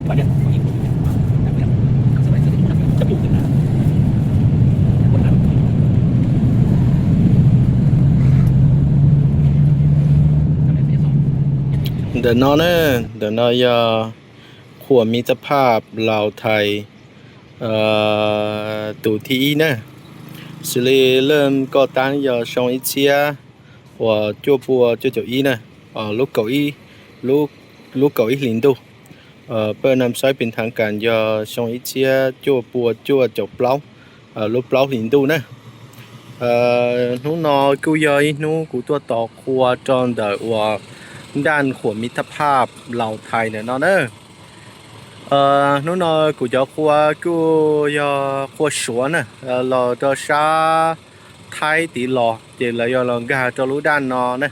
Ntawm no na, ntawm no yog khuam mib txaj phaj Laus Thais tus thib ib na. Xws li lej koj taab yog xyoo ib txhiab uas cuaj pua cuaj caum ib na, lub kaum ib hli ntuj, peb nam saib pes thaav kas yog xyoo ib txhiab cuaj pua cuaj caum plaub, lub plaub hlis ntuj na. Hnub no kuj yog ib hnub kuv tuaj tos qhua rau ntawm uas daj khuam mib txaj phaj Laus Thais ntawm no na. Hnub no kuv cov qhua kuj yog qhua Suav na, los rau sab Thaib tid los ces lawv yog los nkag rau lub daj no na.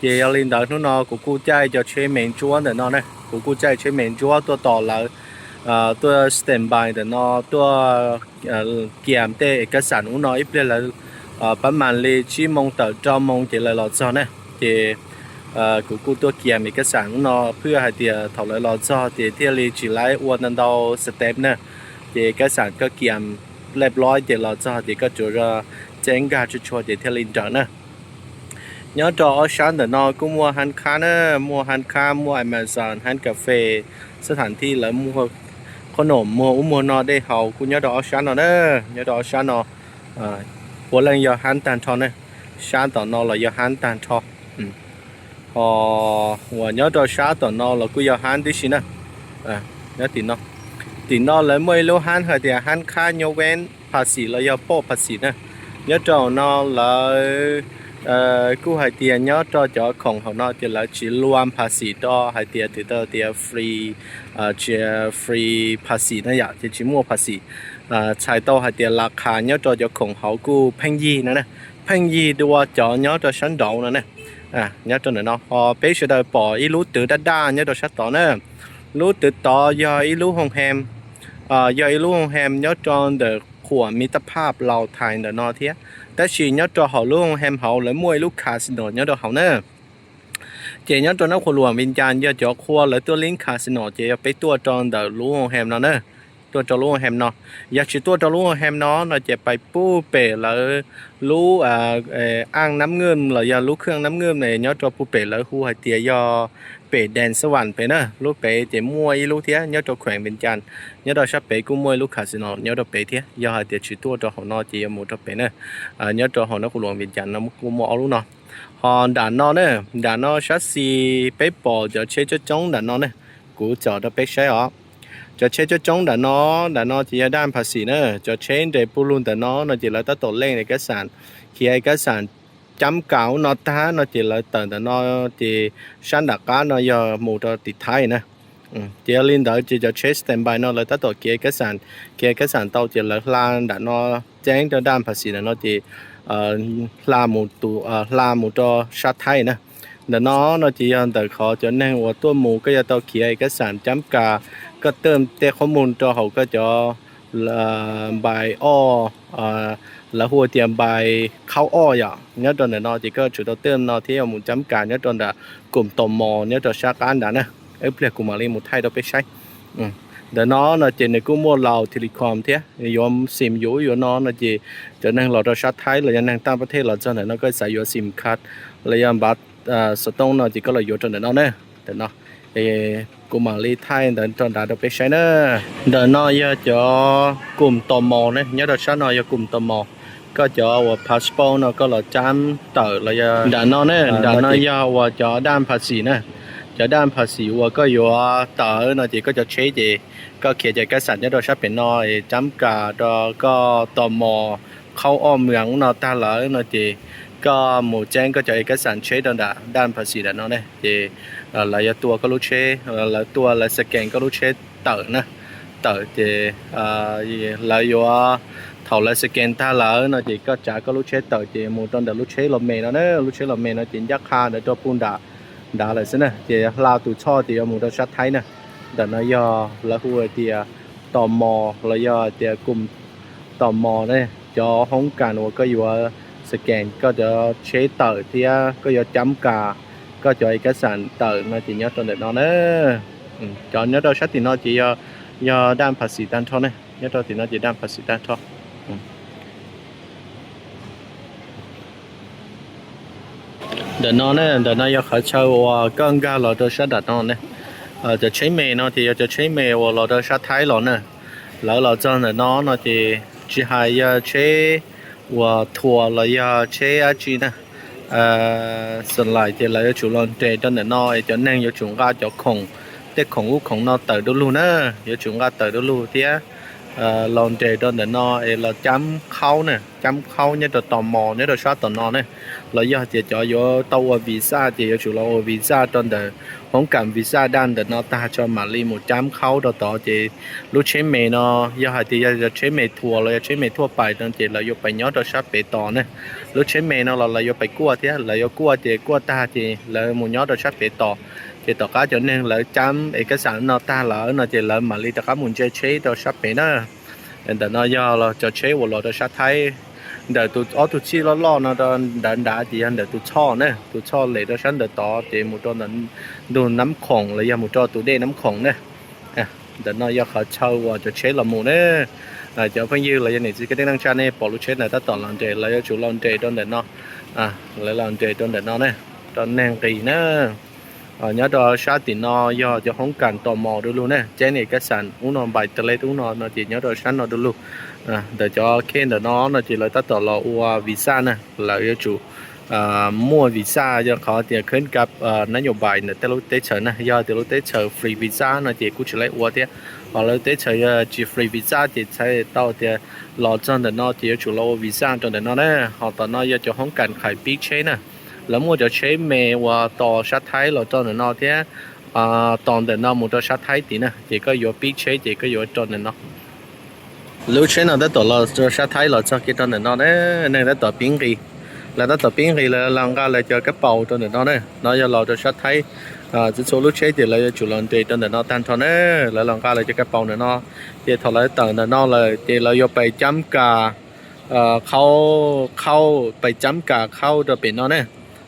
Ces yog li ntawd hnub no kuv kuj caij cov tsheb me ntsuab ntawm no na, kuv kuj caij tsheb me ntsuab tuaj tos lawv, tuaj standby ntawm no, tuaj kiam tej ev kab xam ub no ib pliag lawv pab mam li tsib moo tawm rau moo ces lawv los txog na. Ces kuv kuj tuaj kiam ev kab xam ub no phwj hais tias thaum lawv los txog ces thiaj li tsis laib ua ntau ntau step na. Ces ev kab xam koj kiam lej plob ces los txog ces koj tsuas txeeb nkag tsuj tshua ces thiaj li nrawm na. Nyob rau ob sab ntawm no kuj muaj hab khab na, muaj hab khab, muaj Amazon, hab kas fes, xab thaam thij lawv muag qhob noom muag ub muag no dej haus kuj nyob rau ob sab no na. Nyob rau ob sab no puav leej yog hab tag nrho na. Sab tom no los yog hab tag nrho. Ho uas nyob rau sab tom no los kuj yog hab tib si na. Nyob tim no, tim no lawv muaj ib lub hab hais tias hab khab nyuj veeb phas xim los yog poj phas xim na. Nyob rau no lawv kuj hais tias nyob rau cov khoom hauv no ces lawv tsis luam phas xim rau hais tias twb tau tias free, tsis free phas xim na yom, ces tsis muaj phas xim. Txhais tau hais tias las khas nyob rau cov khoom hauv kuj pheej yig no na, pheej yig dua cov nyob rau sab nraud no na. Nyob rau ntawm no ho peb sawv daws pom ib lub twg daj daj nyob rau sab tod na. Lub twg tod yog ib lub hoo hem, yog ib lub hoo hem nyob rau ntawm khuam mib taj phaj Laus Thais ntawm no thiab. Tab sis nyob rau hauv lub hoo hem hauv lawv muaj ib lub casino nyob rau hauv na. Ces nyob rau Naj Qhua Luam Vias Cas yog cov qhua lawv tuaj lib casino ces yog peb tuaj rau ntawm lub hoo hem no na. Tuaj rau lub hoo hem no. Yog tsis tuaj rau lub hoo hem no no ces pais puag pem lawv lub aj nab ngwj los yog lub khwj nab ngwj nyob rau puag pem lawv hu hais tias yog pem Dees Xab Vam pem na. Lub pem ces muaj ib lub thiab nyob rau khueem Vias Cas, nyob rau sab pem kuj muaj ib lub casino nyob rau pem thiab. Yog hais tias tsis tuaj rau hauv no ces yuav mus rau pem na. Nyob rau hauv Naj Qhua Luam Vias Cas no kuj muaj ob lub no. Ho nram no na, nram no sab xis peb pom cov tsheb coob coob nram no ne, kuv tsom rau peb saib os. Cov tsheb coob coob nram no, nram no ces yog daj phas xim na. Cov tsheb nres puv lug ntawm no no ces lawv tab tom leej ev kab xam, khiav ev kab xam cab kas ub no tag no ces lawv tawm ntawm no, ces sab nram qab no yog mus rau tim Thaib na. Ces yog li ntawd ces cov tsheb standby no lawv tab tom khiav ev kab xam, khiav ev kab xam tau ces lawv hla nram no ceeb rau daj phas xim ntawm no ces hla mus, hla mus rau sab Thaib na. Ntawm no no ces yog ntawm qhov cov neeg uas tuaj mus koj yuav tau khiav ev kab xam cab kas, koj tawm tej qhob mus rau hauv koj cov npais oj, lawv hu tias npais khaub oj yom. Nyob rau ntawm no ces koj tsum tau tawm no thiab yuav mus cab kas nyob rau nram kum tos mos nyob rau sab qab nrad na. Ib pliag kuv mam li mus thaij rau peb saib. Ntawm no no ces nws kuj muaj Laus Telecom thiab, yuav xim yuav ub yuav no no ces cov neeg los rau sab Thaib los yog neeg taj pab thej los txog ntawm no koj xav yuav xim khas los yog npav xov tooj no ces koj los yuav rau ntawm no na. Ntawm no kuv mam li thaij ntawd rau nrad rau peb saib na. Ntawm no yog cov kum tos mos ne, nyob rau sab no yog kum tos mos. Koj cov uas passport no koj los cab tawm los yog nram no ne, nram no yog uas cov daj phas xim na. Cov daj phas xim uas koj yuav tawm no ces koj cov tsheb ces koj khiav cov kab xam nyob rau sab pem no, cab kas rau koj tos mos khaub oj mws ub no tag lawm no ces koj mus ceeb koj cov ev kab xam tsheb rau nram daj phas xim nram no ne ces lawv yuav tua koj lub tsheb, lawv tua lawv scan koj lub tsheb tawm na. Tawm ces lawv yuav, thaum lawv scan tag lawm no ces koj tsav koj lub tsheb tawm ces mus rau ntawm lub tsheb los mes no na. Lub tsheb los mes no ces ncaj qha ntawd rau puag nram nrad lawm xwb na. Ces hla tus txhoj ces yuav mus rau sab Thaib na. Ntawm no yog lawv hu tias tos mos los yog tias kum tos mos ne, cov hoob kas uas koj yuav scan koj cov tsheb tawm thiab koj yuav cab kas, koj cov ev kab xam tawm no ces nyob rau ntawm no na. Cov nyob rau sab tim no ces yog daj phav xim tag nrho ne, nyob rau tim no ces daj phav xim tag nrho. Ntawm no ne, ntawm no yog qhov chaw uas koj nkag los rau sab nram no ne. Cov tsheb me no ces yog cov tsheb me uas los rau sab Thaib los na. Lawv los txog ntawm no no ces tsis hais yog tsheb uas thuas los yog tsheb dab tsi na, xas lais ces lawv yuav tsum los nres rau ntawm no es cov neeg yuav tsum nqa cov khoom, tej khoom ub khoom no tawm du lug na, yuav tsum nqa tawm du lug thiab los nres rau ntawm no es los cab khaub na, cab khaub nyob rau tos mos nyob rau sab tom no ne. Los yog tias cov yuav tau ua visa ces yuav tsum los ua visa rau ntawm hoob kam visa daj ntawm no tag tso mam li mus cab khaub rau tod ces lub tsheb me no, yog hais tias yog tsheb me thuas los yog tsheb me thuaj pais no ces lawv yuav pais nyob rau sab pem tos ne. Lub tsheb me no los lawv yuav pais kuaj thiab, lawv yuav kuaj ces kuaj tag ces lawv mus nyob rau sab pem tos. Ces tom qab cov neeg lawv cab es kaj xas no tag lawm no ces lawv mam li rov qab mus ntsia tsheb rau sab pem na. Ntawm no yog los cov tsheb uas los rau sab Thaib, ntawm tus ob tug txij loj loj no rau ntawd nrad ces yog ntawm tus txhoj ne, tus txhoj lem rau sab ntawm tod ces mus rau ntug Nab Khoom los yog mus rau tus dej Nab Khoom ne. Ntawm no yog qhov chaw uas cov tsheb los mus ne. Cov phooj ywg los yog niam txiv kwv tij neej tsa nej pom lub tsheb ntawd tab tom los nres, lawv yuav tsum los nres rau ntawm no. Lawv los nres rau ntawm no ne, rau neeg nqis na. Nyob rau sab tim no yog cov hoob kam tos mos du lug ne, cab nej kaj xas ub no npais tawm lej ub no no ces nyob rau sab no du lug. Ntawm cov khej ntawm no no ces lawv tab tom los ua visa na, lawv yuav tsum muaj visa yog qhov tias khwb kab nab yos npais ntawm tej lub teb chaws na, yog tias lub teb chaws free visa no ces kuj tsis laib ua thiab. Ho lub teb chaws yog tsis free visa ces txhais tau tias los txog ntawm no ces yuav tsum los ua visa rau ntawm no na. Ho tom no yog cov hoob kam qhais pib tsheb na, lawv muaj cov tsheb me uas tos sab Thaib los rau ntawm no thiab tos ntawm no mus rau sab Thaib tid na, ces koj yuav pib tsheb ces koj yuav rau ntawm no. Lub tsheb no tab tom los rau sab Thaib los txog kiag rau ntawm no ne, neeg tab tom pib nqis, lawv tab tom pib nqis lawv los nqa lawv cov kab paus rau ntawm no ne. No yog los rau sab Thaib, txhua txhua lub tsheb ces lawv yuav tsum los nres rau ntawm no tag nrho na. Lawv los nqa lawv cov kab paus ntawm no, ces thaum lawv tawm ntawm no lawm ces lawv yuav pais cab kas khaub, pais cab kas khaub rau pem no ne.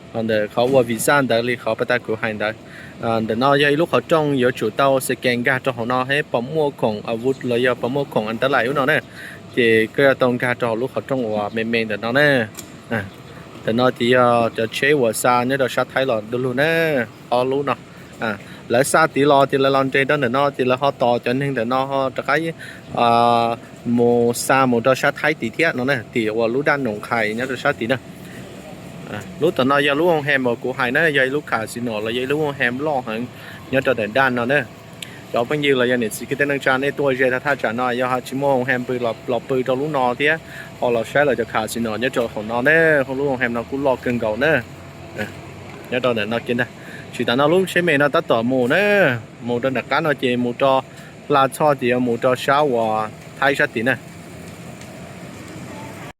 Ntawm qhov ua visa ntawd li qhov pas tas kuv hais ntawd. Ntawm no yog ib lub qhov rooj yuav tsum tau scan nkag rau hauv no thiab pom muaj khoom av vuj los yog pom muaj khoom antab lais ub no na, ces koj yuav tau nkag rau hauv lub qhov rooj uas me me ntawm no na. Ntawm no ces yog cov tsheb uas xa nyob rau sab Thaib los du lug na, ob lub no. Lawv xa tid los ces lawv los nres rau ntawm no ces lawv ho tos cov neeg ntawm no ho rov qab mus xa mus rau sab Thaib tid thiab no na, tim uas lub daj Noom Khais nyob rau sab tid na. Lub tom no yog lub hoo hem uas kuv hais na, yog ib lub casino los yog ib lub hoo hem loj heev nyob rau ntawm daj no na. Cov phooj ywg los yog niam txiv kwv tij neej tsa nej tuaj ze thaj thaj tsam no yog ho tsis muaj hoo hem pw los pw rau lub no thiab, ho los saib los cov casino nyob rau hauv no ne, lub hoo hem no kuj loj kawg nkaus na. Nyob rau ntawm no kiag ntag. Tsis tas no lub tsheb me no tab tom mus na, mus rau nram qab no ces mus rau hla txhoj ces yuav mus rau sab uas Thaib sab tid na.